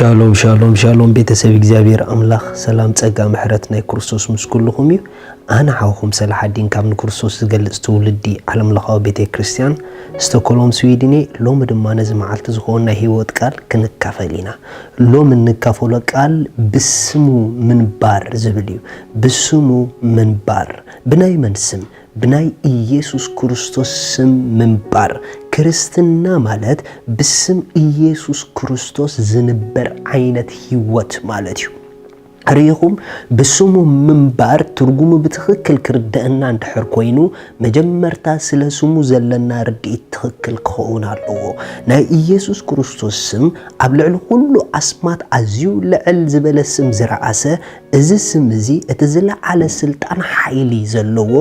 ሻሎም ሻሎም ሻሎም፣ ቤተሰብ እግዚኣብሔር ኣምላኽ ሰላም ጸጋ ምሕረት ናይ ክርስቶስ ምስ ኩልኹም እዩ። ኣነ ሓውኹም ሰላሓዲን ካብ ንክርስቶስ ዝገልጽ ትውልዲ ዓለምለኻዊ ቤተ ክርስቲያን ስቶኮሎም ስዊድን እየ። ሎሚ ድማ ነዚ መዓልቲ ዝኾን ናይ ህይወት ቃል ክንካፈል ኢና። ሎም እንካፈሎ ቃል ብስሙ ምንባር ዝብል እዩ። ብስሙ ምንባር። ብናይ መን ስም? ብናይ ኢየሱስ ክርስቶስ ስም ምንባር። ክርስትና ማለት ብስም ኢየሱስ ክርስቶስ ዝንበር ዓይነት ህይወት ማለት እዩ። ርኢኹም፣ ብስሙ ምንባር ትርጉሙ ብትኽክል ክርደአና እንድሕር ኮይኑ፣ መጀመርታ ስለ ስሙ ዘለና ርድኢት ትኽክል ክኸውን ኣለዎ። ናይ ኢየሱስ ክርስቶስ ስም ኣብ ልዕሊ ኩሉ ኣስማት ኣዝዩ ልዕል ዝበለ ስም ዝረኣሰ፣ እዚ ስም እዚ እቲ ዝለዓለ ስልጣን ሓይሊ ዘለዎ፣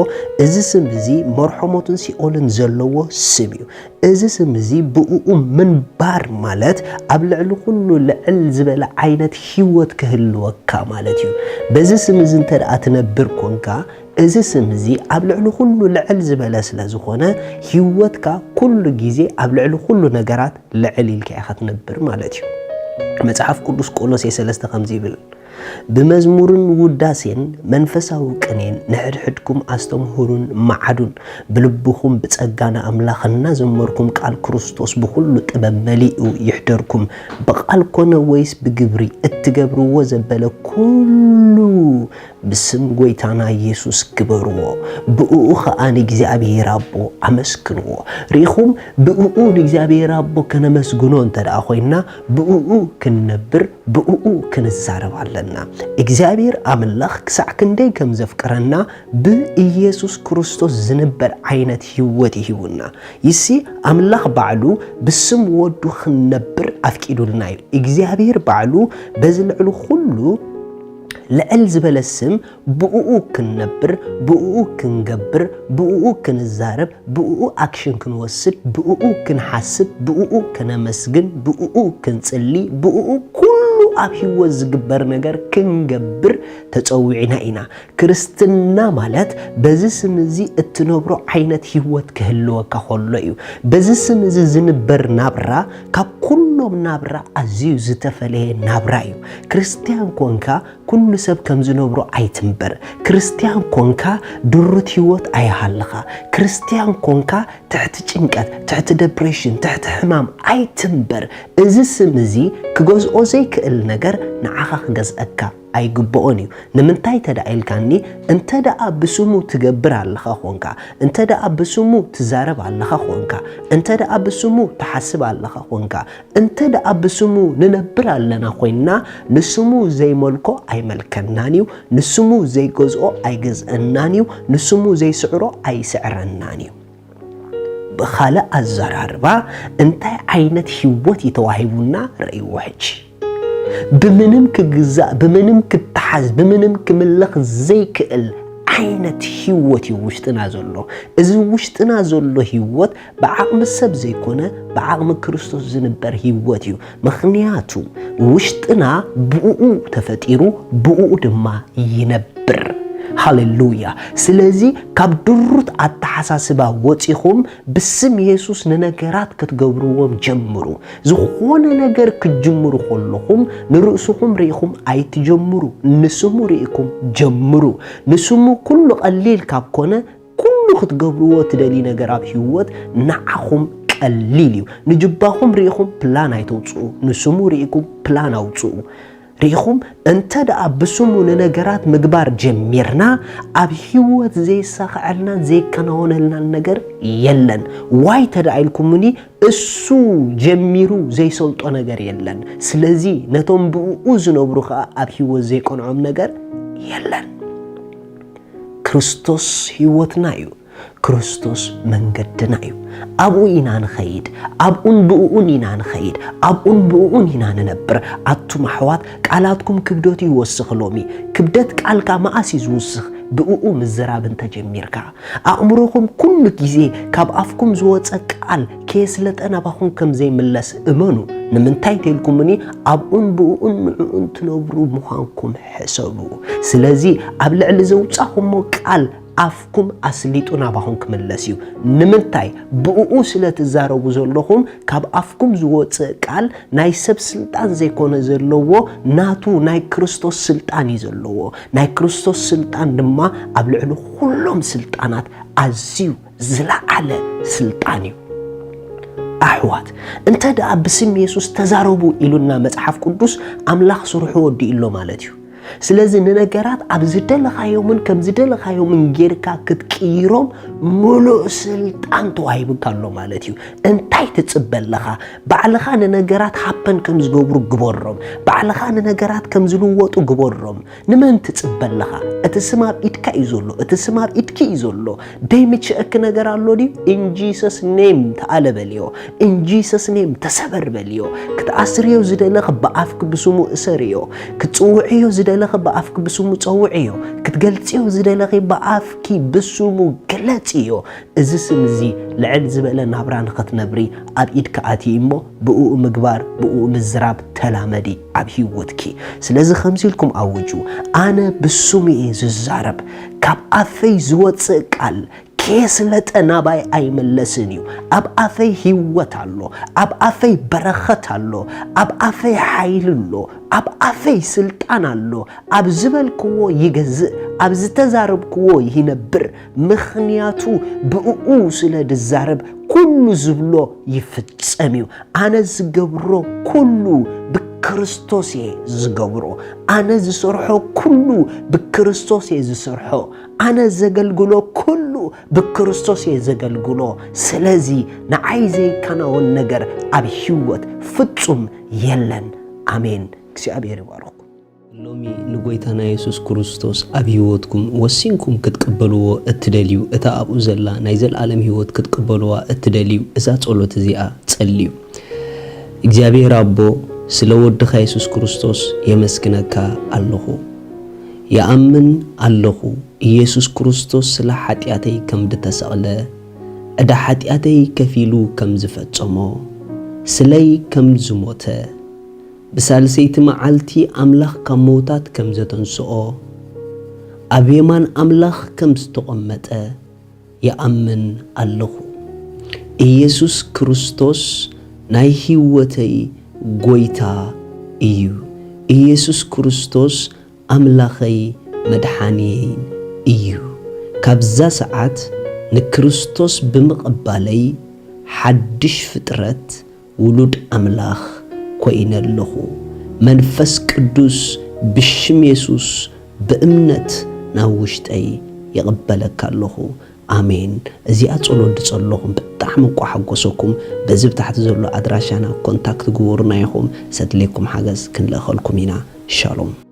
እዚ ስም እዚ መርሖሞትን ሲኦልን ዘለዎ ስም እዩ። እዚ ስም እዚ ብእኡ ምንባር ማለት ኣብ ልዕሊ ኩሉ ልዕል ዝበለ ዓይነት ህይወት ክህልወካ ማለት እዩ። በዚ ስም እዚ እንተ ደኣ ትነብር ኮንካ፣ እዚ ስም እዚ ኣብ ልዕሊ ኩሉ ልዕል ዝበለ ስለ ዝኾነ፣ ህይወትካ ኩሉ ግዜ ኣብ ልዕሊ ኩሉ ነገራት ልዕል ኢልካ ኢኻ ትነብር ማለት እዩ። መጽሓፍ ቅዱስ ቆሎሴ ሰለስተ ከምዚ ይብል፣ ብመዝሙርን ውዳሴን መንፈሳዊ ቅኔን ንሕድሕድኩም ኣስተምሁሩን መዓዱን፣ ብልብኹም ብጸጋ ንኣምላኽ እናዘመርኩም፣ ቃል ክርስቶስ ብኹሉ ጥበብ መሊኡ ይሕደርኩም። ብቓል ኮነ ወይስ ብግብሪ፣ እትገብርዎ ዘበለ ኩሉ ብስም ጐይታና ኢየሱስ ግበርዎ፣ ብእኡ ኸኣ ንእግዚኣብሔር ኣቦ ኣመስግንዎ። ርኢኹም፣ ብእኡ ንእግዚኣብሔር ኣቦ ከነመስግኖ እንተ ደኣ ኾይንና፣ ብእኡ ክንነብር፣ ብእኡ ክንዛረብ ኣለና። እግዚኣብሔር ኣምላኽ ክሳዕ ክንደይ ከም ዘፍቅረና ብኢየሱስ ክርስቶስ ዝንበር ዓይነት ህይወት እዩ ሂቡና። ይሲ፣ ኣምላኽ ባዕሉ ብስም ወዱ ክንነብር ኣፍቂዱልና እዩ። እግዚኣብሔር ባዕሉ በዚ ልዕሊ ኩሉ ልዕል ዝበለ ስም ብእኡ ክንነብር፣ ብእኡ ክንገብር፣ ብእኡ ክንዛረብ፣ ብእኡ ኣክሽን ክንወስድ፣ ብእኡ ክንሓስብ፣ ብእኡ ክነመስግን፣ ብእኡ ክንጽሊ፣ ብእኡ ኩሉ ኣብ ህይወት ዝግበር ነገር ክንገብር ተጸዊዕና ኢና። ክርስትና ማለት በዚ ስም እዚ እትነብሮ ዓይነት ህይወት ክህልወካ ከሎ እዩ። በዚ ስም እዚ ዝንበር ናብራ ካብ ኩሎም ናብራ ኣዝዩ ዝተፈለየ ናብራ እዩ። ክርስትያን ኮንካ ኩሉ ሰብ ከም ዝነብሮ ኣይትንበር። ክርስትያን ኮንካ ድሩት ህይወት ኣይሃልኻ። ክርስትያን ኮንካ ትሕቲ ጭንቀት፣ ትሕቲ ደፕሬሽን፣ ትሕቲ ሕማም ኣይትንበር። እዚ ስም እዚ ክገዝኦ ዘይክእል ነገር ንዓኻ ክገዝአካ ኣይግብኦን እዩ። ንምንታይ እንተ ደኣ ኢልካኒ፣ እንተ ደኣ ብስሙ ትገብር ኣለኻ ኾንካ፣ እንተ ደኣ ብስሙ ትዛረብ ኣለኻ ኾንካ፣ እንተ ደኣ ብስሙ ትሓስብ ኣለኻ ኾንካ፣ እንተ ደኣ ብስሙ ንነብር ኣለና ኮይንና፣ ንስሙ ዘይመልኮ ኣይመልከናን እዩ፣ ንስሙ ዘይገዝኦ ኣይገዝአናን እዩ፣ ንስሙ ዘይስዕሮ ኣይስዕረናን እዩ። ብኻልእ ኣዘራርባ፣ እንታይ ዓይነት ህይወት እዩ ተዋሂቡና? ረእይዎ ሕጂ። ብምንም ክግዛእ፣ ብምንም ክተሓዝ፣ ብምንም ክምለኽ ዘይክእል ዓይነት ህይወት እዩ ውሽጥና ዘሎ። እዚ ውሽጥና ዘሎ ህይወት ብዓቕሚ ሰብ ዘይኮነ፣ ብዓቕሚ ክርስቶስ ዝንበር ህይወት እዩ። ምኽንያቱ፣ ውሽጥና ብእኡ ተፈጢሩ፣ ብእኡ ድማ ይነብር። ሃሌሉያ። ስለዚ፣ ካብ ድሩት ኣተሓሳስባ ወጺኹም፣ ብስም የሱስ ንነገራት ክትገብርዎም ጀምሩ። ዝኾነ ነገር ክትጅምሩ ከለኹም፣ ንርእስኹም ርኢኹም ኣይትጀምሩ። ንስሙ ርኢኩም ጀምሩ። ንስሙ ኩሉ ቀሊል ካብ ኮነ፣ ኩሉ ክትገብርዎ ትደልዩ ነገር ኣብ ህይወት ንዓኹም ቀሊል እዩ። ንጅባኹም ርኢኹም ፕላን ኣይተውጽኡ። ንስሙ ርኢኩም ፕላን ኣውጽኡ። ርኢኹም፣ እንተ ደኣ ብስሙ ንነገራት ምግባር ጀሚርና፣ ኣብ ህይወት ዘይሳኽዐልናን ዘይከናወነልናን ነገር የለን። ዋይ እንተ ደኣ ኢልኩምኒ፣ እሱ ጀሚሩ ዘይሰልጦ ነገር የለን። ስለዚ ነቶም ብእኡ ዝነብሩ ኸኣ ኣብ ህይወት ዘይቀንዖም ነገር የለን። ክርስቶስ ህይወትና እዩ። ክርስቶስ መንገድና እዩ። ኣብኡ ኢና ንኸይድ፣ ኣብኡን ብእኡን ኢና ንኸይድ፣ ኣብኡን ብእኡን ኢና ንነብር። ኣቱም ኣሕዋት፣ ቃላትኩም ክብደቱ ይወስኽ ሎሚ። ክብደት ቃልካ መኣስ እዩ ዝውስኽ? ብእኡ ምዝራብ እንተጀሚርካ። ኣእምሮኹም ኩሉ ግዜ ካብ ኣፍኩም ዝወጸ ቃል ከየስለጠ ናባኹም ከም ዘይምለስ እመኑ። ንምንታይ ተልኩምኒ? ኣብኡን ብእኡን ንዕኡን ትነብሩ ምዃንኩም ሕሰቡ። ስለዚ ኣብ ልዕሊ ዘውጻኹሞ ቃል ኣፍኩም ኣስሊጡ ናባኹም ክምለስ እዩ። ንምንታይ? ብእኡ ስለ ትዛረቡ ዘለኹም፣ ካብ ኣፍኩም ዝወፅእ ቃል ናይ ሰብ ስልጣን ዘይኮነ ዘለዎ፣ ናቱ ናይ ክርስቶስ ስልጣን እዩ ዘለዎ። ናይ ክርስቶስ ስልጣን ድማ ኣብ ልዕሊ ኩሎም ስልጣናት ኣዝዩ ዝለዓለ ስልጣን እዩ። ኣሕዋት፣ እንተ ደኣ ብስም የሱስ ተዛረቡ ኢሉና መጽሓፍ ቅዱስ፣ ኣምላኽ ስርሑ ወዲኡ ኣሎ ማለት እዩ። ስለዚ ንነገራት ኣብ ዝደለኻዮምን ከም ዝደለኻዮምን ጌርካ ክትቅይሮም ምሉእ ስልጣን ተዋሂቡካ ኣሎ ማለት እዩ። እንታይ ትጽበ ኣለኻ? ባዕልኻ ንነገራት ሃፐን ከም ዝገብሩ ግበሮም። ባዕልኻ ንነገራት ከም ዝልወጡ ግበሮም። ንመን ትጽበ ኣለኻ? እቲ ስም ኣብ ኢድካ እዩ ዘሎ። እቲ ስም ኣብ ኢድኪ እዩ ዘሎ። ደይምችኣኪ ነገር ኣሎ ድዩ? In Jesus name ተኣለ በልዮ። In Jesus name ተሰበር በልዮ። ክትኣስርዮ ዝደለኺ ብኣፍኪ ብስሙ እሰርዮ። ክትጽውዕዮ ዝደለኺ ብኣፍኪ ብስሙ ጸውዕዮ። ክትገልጽዮ ዝደለኺ ብኣፍኪ ብስሙ ግለጽዮ። እዚ ስም እዚ ልዕል ዝበለ ናብራ ንኽትነብሪ ኣብ ኢድኪ ኣትዩ እሞ፣ ብእኡ ምግባር፣ ብእኡ ምዝራብ ተላመዲ ኣብ ህይወትኪ። ስለዚ ከምዚ ኢልኩም ኣውጁ፣ ኣነ ብስሙ እየ ዝዛረብ፣ ካብ ኣፈይ ዝወጽእ ቃል ከየስለጠ ናባይ ኣይመለስን እዩ። ኣብ ኣፈይ ህይወት ኣሎ፣ ኣብ ኣፈይ በረኸት ኣሎ፣ ኣብ ኣፈይ ሓይሊ ኣሎ፣ ኣብ ኣፈይ ስልጣን ኣሎ። ኣብ ዝበልክዎ ይገዝእ፣ ኣብ ዝተዛረብክዎ ይነብር። ምኽንያቱ ብእኡ ስለ ድዛረብ ኩሉ ዝብሎ ይፍጸም እዩ። ኣነ ዝገብሮ ኩሉ ብክርስቶስ እየ ዝገብሮ። ኣነ ዝሰርሖ ኩሉ ብክርስቶስ እየ ዝሰርሖ። ኣነ ዘገልግሎ ኩሉ ብክርስቶስ እየ ዘገልግሎ። ስለዚ ንዓይ ዘይከናወን ነገር ኣብ ህይወት ፍጹም የለን። ኣሜን። እግዚኣብሔር ይባርኽኩም። ሎሚ ንጎይታና የሱስ ክርስቶስ ኣብ ህይወትኩም ወሲንኩም ክትቅበልዎ እትደልዩ፣ እታ ኣብኡ ዘላ ናይ ዘለኣለም ህይወት ክትቅበልዋ እትደልዩ፣ እዛ ጸሎት እዚኣ ጸልዩ። እግዚኣብሔር ኣቦ፣ ስለ ወድኻ የሱስ ክርስቶስ የመስግነካ ኣለኹ። ይኣምን ኣለኹ፣ ኢየሱስ ክርስቶስ ስለ ሓጢኣተይ ከም ድተሰቕለ፣ ዕዳ ሓጢኣተይ ከፊሉ ከም ዝፈጸሞ፣ ስለይ ከም ዝሞተ፣ ብሳልሰይቲ መዓልቲ ኣምላኽ ካብ ምዉታት ከም ዘተንስኦ፣ ኣብ የማን ኣምላኽ ከም ዝተቐመጠ ይኣምን ኣለኹ። ኢየሱስ ክርስቶስ ናይ ህይወተይ ጎይታ እዩ። ኢየሱስ ክርስቶስ ኣምላኸይ መድሓንየይን እዩ። ካብዛ ሰዓት ንክርስቶስ ብምቕባለይ ሓድሽ ፍጥረት ውሉድ ኣምላኽ ኮይነ ኣለኹ። መንፈስ ቅዱስ ብሽም የሱስ ብእምነት ናብ ውሽጠይ ይቕበለካ ኣለኹ። ኣሜን። እዚኣ ጸሎት ድጸለኹም ብጣዕሚ እንቋ ሓጎሰኩም። በዚ ብታሕቲ ዘሎ ኣድራሻና ኮንታክት ግበሩና ኢኹም። ዘድልየኩም ሓገዝ ክንልእኸልኩም ኢና። ሻሎም።